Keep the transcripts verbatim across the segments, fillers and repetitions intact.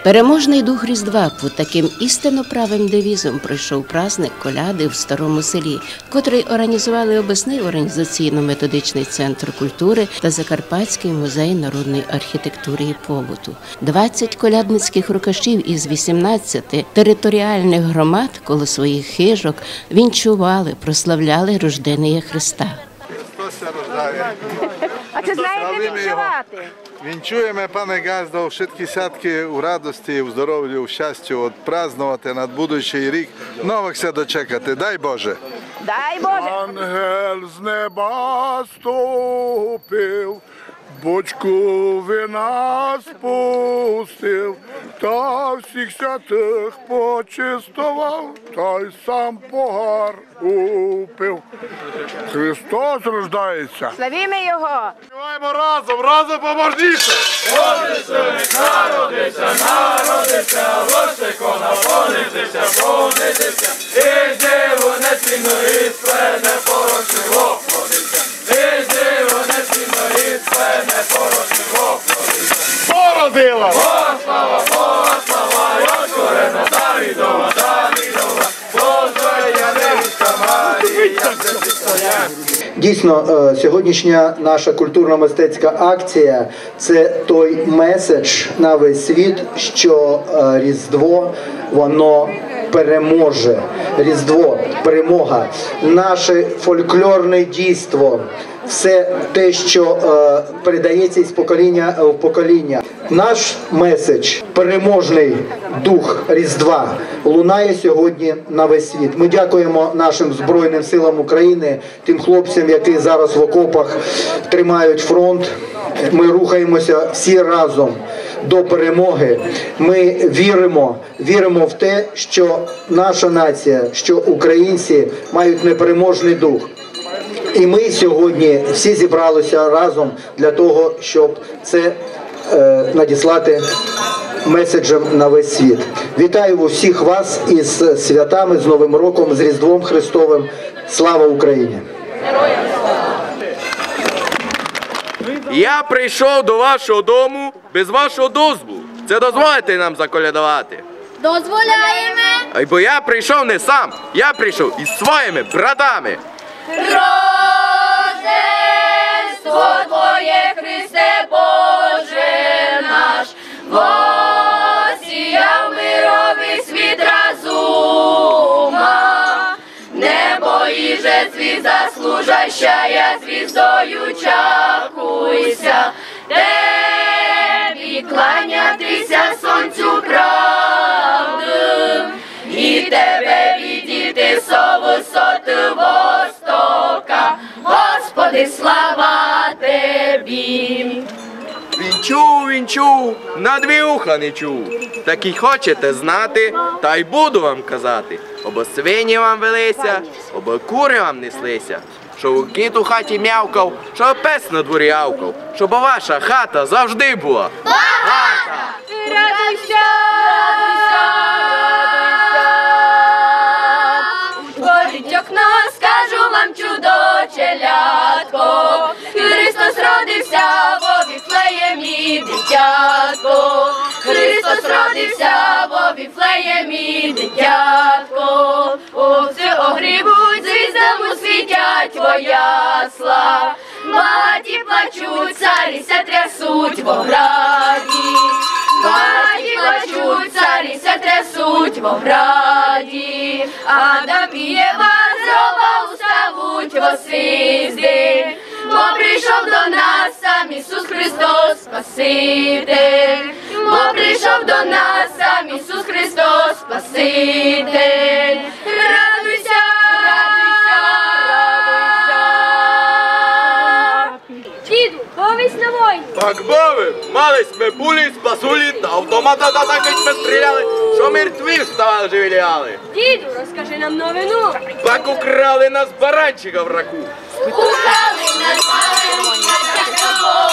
Переможный дух Різдва під такым істинно правым девізом пройшов праздник коляды в Старому Селі, котрый організовали обласный організаційно-методичный центр культуры та Закарпатськый музей народної архітектуры і побуту. Двадцять колядницькых рокашів із вісімнадцяти територіальных громад коло своїх хижок вінчували, прославляли рожденя Христа. Христос ся рождає. А чи знаєте вінчувати? Вінчуєме, пане ґаздо, вшыткі святкы у радости, у здоровю, у щастю, отпраздновати надбудучый рік, новых ся дочекати. Дай Боже! Дай Боже! Ангел з неба ступив, бочку вина спустив, та всіх святых почестовав, та й сам погар упив. Христос рождається! Славіме Його! Співаємо разом, разом поможніше! Породила! Дійсно, е, сьогоднішня наша культурно-мистецька акція — це той меседж на весь світ, що, е, Різдво, воно переможе. Різдво — перемога. Наше фольклорне дійство — все те, що, е, передається із покоління в покоління. Наш меседж, переможний дух Різдва, лунає сьогодні на весь світ. Ми дякуємо нашим Збройним силам України, тим хлопцям, які зараз в окопах тримають фронт. Ми рухаємося всі разом до перемоги. Ми віримо, віримо в те, що наша нація, що українці мають непереможний дух. І ми сьогодні всі зібралися разом для того, щоб це, е, надіслати меседжем на весь світ. Вітаю усіх вас із святами, з Новим роком, з Різдвом Христовим. Слава Україні! Я прийшов до вашого дому без вашого дозволу. Це дозволите нам заколядувати? Дозволяєме. Ай, бо я прийшов не сам, я прийшов із своїми братами. Рождество Твоє, Христе Боже наш, воссіяв мировый світ разума. Небо іже звізда служащая, звіздою чакуйся, Тебі кланяти ся, сонцю правды, і Тебе видіти со высоты востока. Господи, слава Тебі! Вінчу, вінчу, на дві уха не чув. Так і хочете знати, та й буду вам казати. Обы свині вам вели ся, обы куры вам несли ся, щоб кіт у хаті мявкав, щоб пес на дворі гавкав, щоб ваша хата завжди була багата. Радуйся, радуйся, радуйся. Отворіть окно, скажу вам чудо, челядко. Христос родився во Віфлеємі, дитятко. Христос родився во Віфлеємі, дитятко. Овцы огрібуть, звізды му світять во ясла. Багаті плачуть, царі ся трясуть во граді. Багаті плачуть, царі ся трясуть во граді. Адам і Єва з гроба уставуть во слізды. Бо прийшов до нас сам Ісус Христос Спаситель. Бо прийшов до нас сам Ісус Христос Спаситель. Радуйся, радуйся, радуйся. Діду, быв ись на войні? Так быв им, мали сьме пулі, спасулі, та автомата, та так сьме стріляли, што мертві вставали, живі лягали. Діду, розкажи нам новину. Пак украли нас баранчика в раку. Украли нас баранчика такого,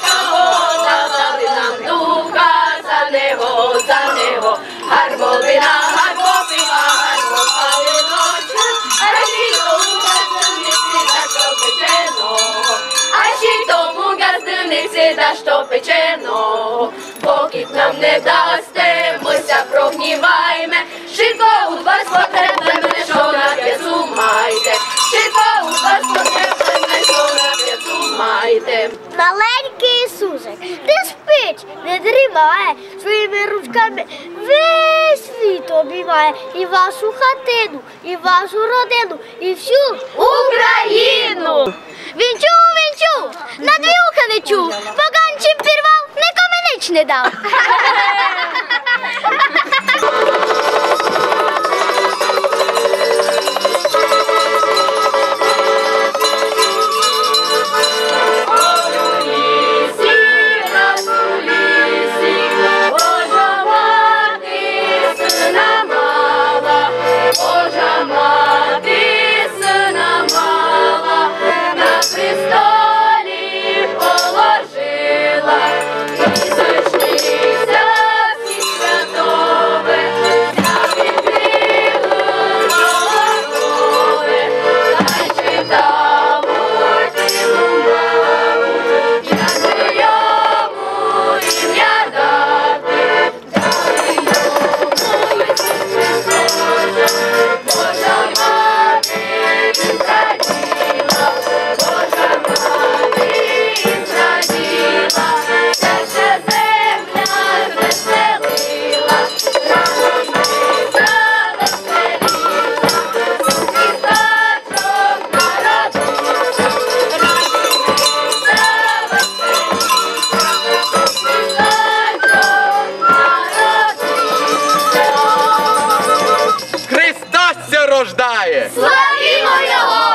такого, та дали нам духа за него, за него. Гарбовина, гарбовина, гарбовиночка, а ще тому ґаздыниці дашто печеного, а ще тому ґаздыниці дашто печеного. Покы нам не дасте, мы ся прогнівайме. Шытко у вас потребне, што на пєцу майте. Шытко у вас потребне, што на пєцу майте. Маленькый Ісусик не спить, не дрімає, своїми ручками весь світ обіймає. І вашу хатину, і вашу родину, і всю Україну. Вінчу, вінчу, на дві ухы лечу, поганчим пірвав, никому нич не дав. Божа мати сина мала, Божа мати сина мала, на престолі положила, і зышлися всі святове, зняв ікрилы золотове, тай читав у тім маму, як йому імя дати. Христос ся рождає! Славімо Його!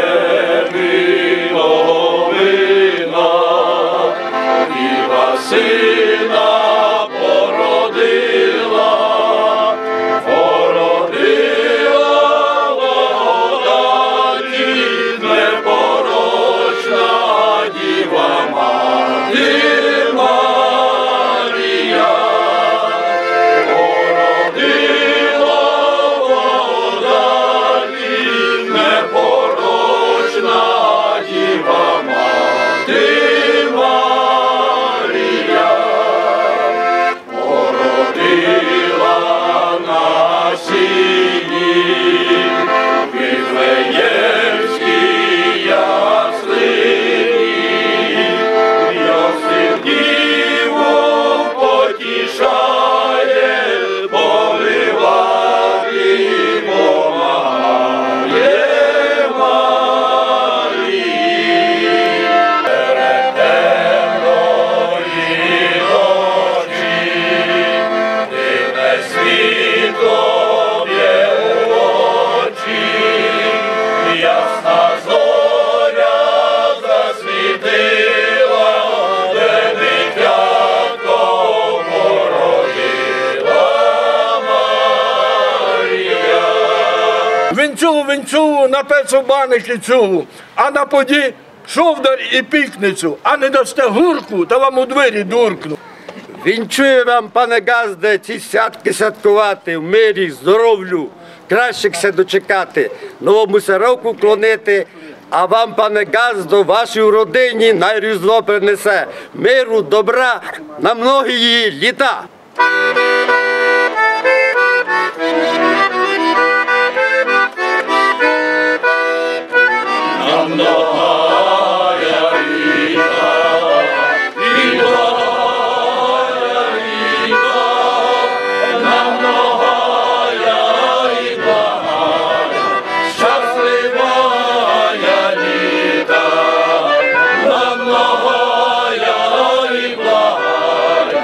Вифлеємі новина, Діва сина породила, породила благодаті, непорочна Діва Мати Марія. Породила благодаті, непорочна Діва Мати Марія. Породила на сіні вифлеємській яслині, Йосип діву потішає, повивати помагає Марії. Перед темної ночі дивне світло б'є у очі, ясна зоря засвітила, де дитятко породила Марія. Вінчу, вінчу, на пецу баникы цю, а на поді шовдар і пікницю, а не дасте гурку, та вам у двері дуркну. Вінчую вам, пане ґазде, ці святкы святковати, в мирі, здоровлю, кращих ся дочекати, новому ся року клонити, а вам, пане ґаздо, вашій родині най Різдво принесе миру, добра на многії літа. Щасливая літа, на многая і благая,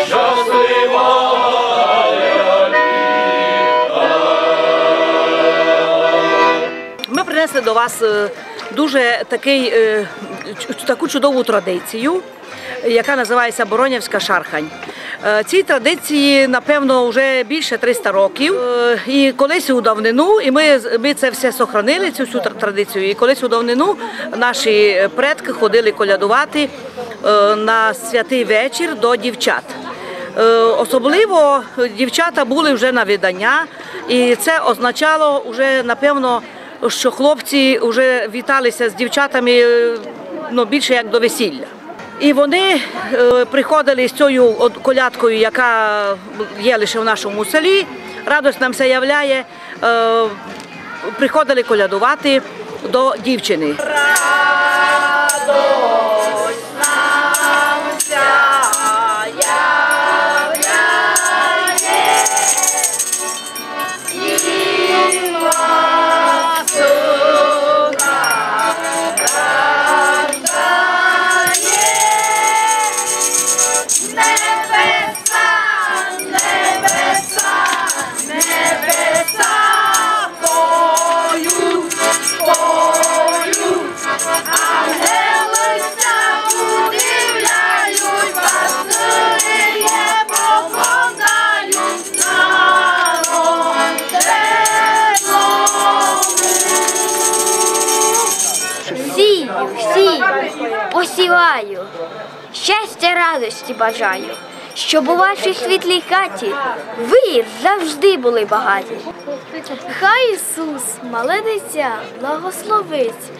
щасливая літа. Ми принесли до вас, е, дуже такий, е, ч-, таку чудову традицію, яка називається Боронявська шархань. Е, цій традиції, напевно, вже більше триста років. Е, і колись у давнину, і ми, ми це все сохранили, цю всю тр-, традицію. І колись у давнину наші предки ходили колядувати, е, на святий вечір до дівчат. Е, особливо дівчата були вже на виданя, і це означало вже, напевно, що хлопці вже віталися з дівчатами, е, ну, більше як до весілля. І вони, е, приходили з цією от колядкою, яка є лише в нашому селі. Радость нам ся являє, е, приходили колядувати до дівчини. Сію, сію, посіваю, щастя, радості бажаю, щоб у вашій світлій хаті ви завжди були багаті. Хай Ісус, мале дитя, благословить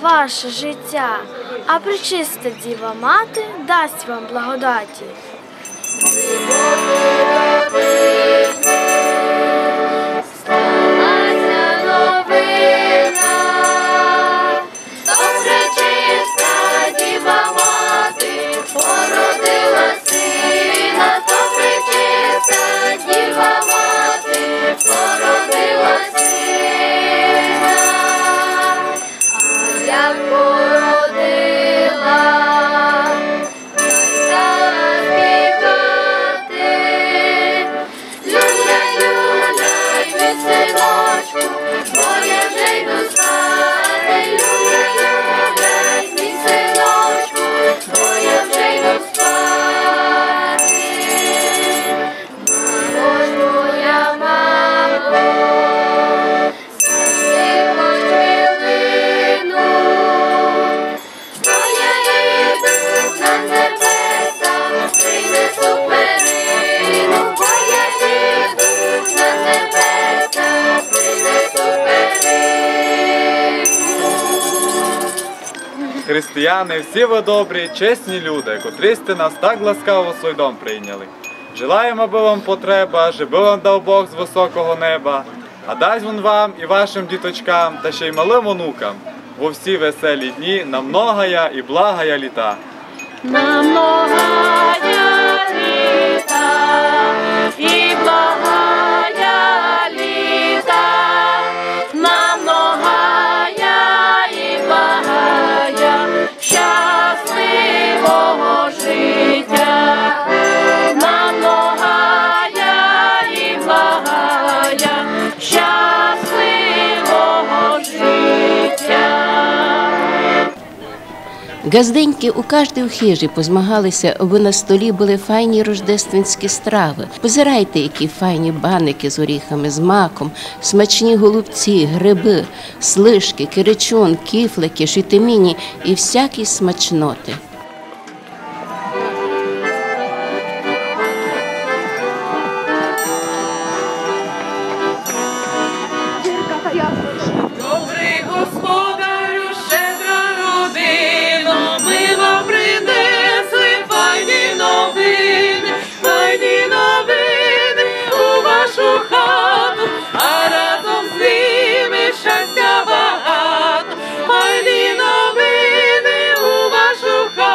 ваше життя, а Пречиста Діва Мати дасть вам благодаті. Християни, всі вы добрі, чесні люди, котрі сьте нас так ласкаво в свій дом прийняли. Желаєме, абы вам потреба, жебы вам дав Бог з высокого неба, а дасть Вун вам і вашым діточкам, та ще й малым онукам во всі веселі дні на многая і благая літа. На многая літа і благая літа, на многая і благая щасливого життя, на многая і благая щасливого життя. Ґазденьки у каждій хыжі позмагали ся, абы на столі были файні рождественські стравы. Позирайте, які файні баникы з оріхами, з маком, смачні голубці, грибы, слышкы, киричун, кіфликы, шитиміні і всякі смачноты. Добрый господарю, щедра родино, мы вам принесли файні новины, файні новины у вашу хату, а разом з ними щастя багато. Файні новины у вашу хату.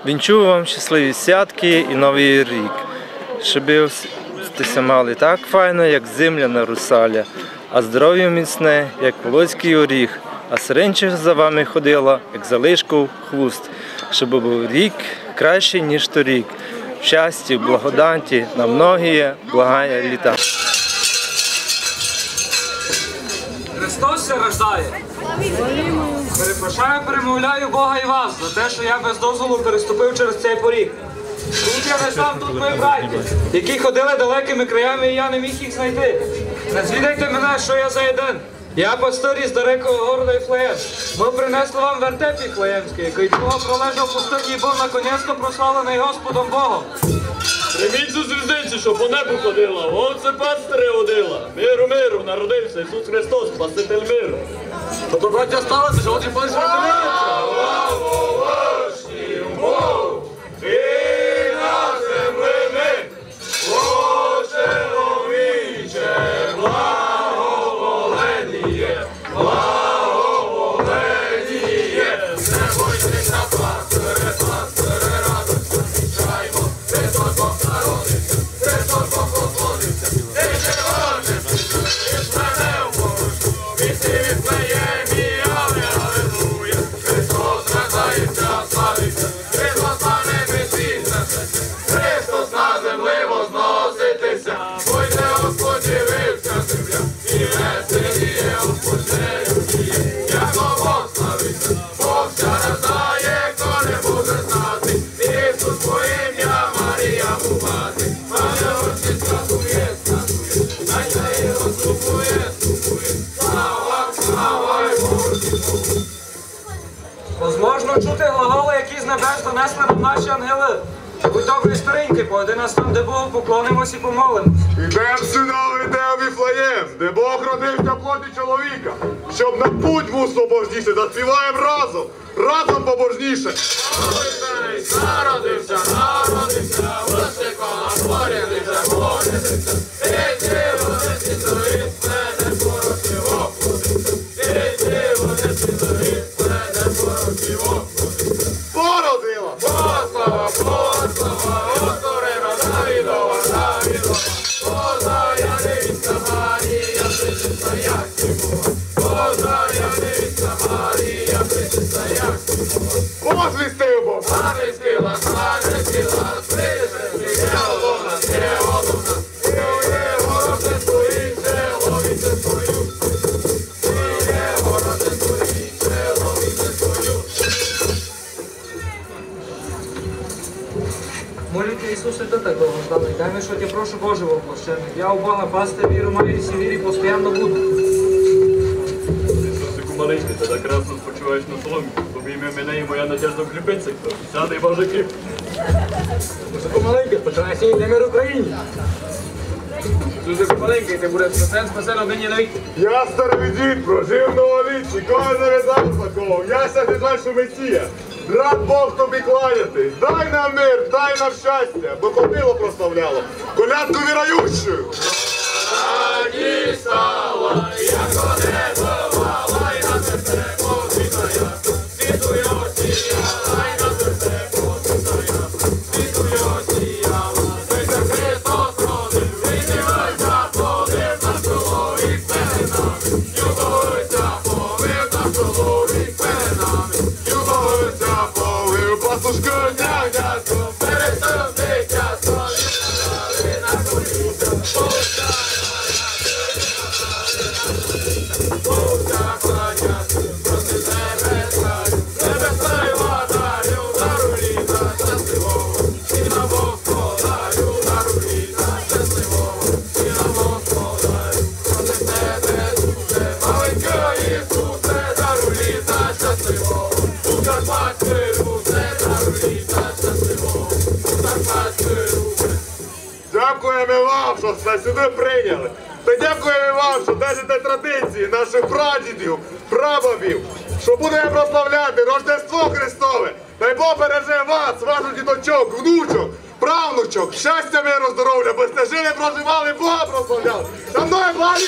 Вінчую вам щасливі святки і Новый рік, щоб сьте ся мали так файно, як земля на русаля, а здоровя міцне, як волоськый оріх, а серенча за вами ходила, як за лишков хвуст, щоб быв рік кращый, ніж торік, в щасті, в благодаті, на многія благая літа. Христос ся рождає! Перепрошаю, перемовляю Бога і вас за те, що я без дозволу переступив через цей поріг. Тут я не сам, тут мої браті, які ходили далекими краями, і я не міг їх знайти. Не звідайте мене, що я за єден. Я пастир із далекого города Іфлеєм. Ми принесли вам вертеп іфлеємський, який довго пролежав у пустині і був наконець-то прославлений Господом Богом. Прийміть цю звіздицю, що по небу ходила, вовце пастири водила. Миру, миру, народився Ісус Христос, Спаситель миру. Та то, браття, сталося, що от і пан Шевченко. Возможно чути глаголи, які з небес донесли нам наші ангели. Будь добрі, старенькі, поведи нас там, де Богу поклонимось і помолимось. Ідем, синове, ідем в Віфлеєм, де Бог родився в плоті чоловіка, щоб на путь мусив Божніший, заспіваєм разом, разом побожніше. Породила! Позвістив Бог! Молю Тя, Ісусе, Ты так довго ждав, дай ми, што Тя прошу, Боже воплощеный. Я у Бога пастир віру маю і сій вірі постоянно буду. Ісусику маленькый, Ты так красно спочиваєш на соломі. Обійми мене і моя надежда в хлібинцях. Сядай, Боже, хліб. Ісусику маленькый, починай сій, йдеме в Україні. Ісусику маленькый, Ты будеш спасен, спасен однині навіки. Я старый дід, прожив много літ, ніколи не видав такого. Я ся не знаю, што Месія. Рад Бог тобі кланяти. Дай нам мир, дай нам щастя, бо ходило прославляло. Колядку вірающу. Дякуєме вам, што сте сюды прийняли. Та дякуєме вам, што держите традиції наших прадідів, прабабів, што будеме прославляти Рождество Христове. Дай Бог береже вас, ваших діточок, внучок, правнучок. Щастя, миру, здоровля, бы сте жили, проживали, Бога прославляли. Со мною благі!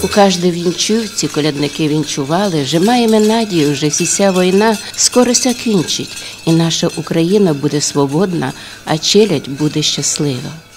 У каждый вінчув ці колядникы вінчували, же маєме надію, же вся война скоро ся кінчить, і наша Україна буде свободна, а челядь буде щаслива.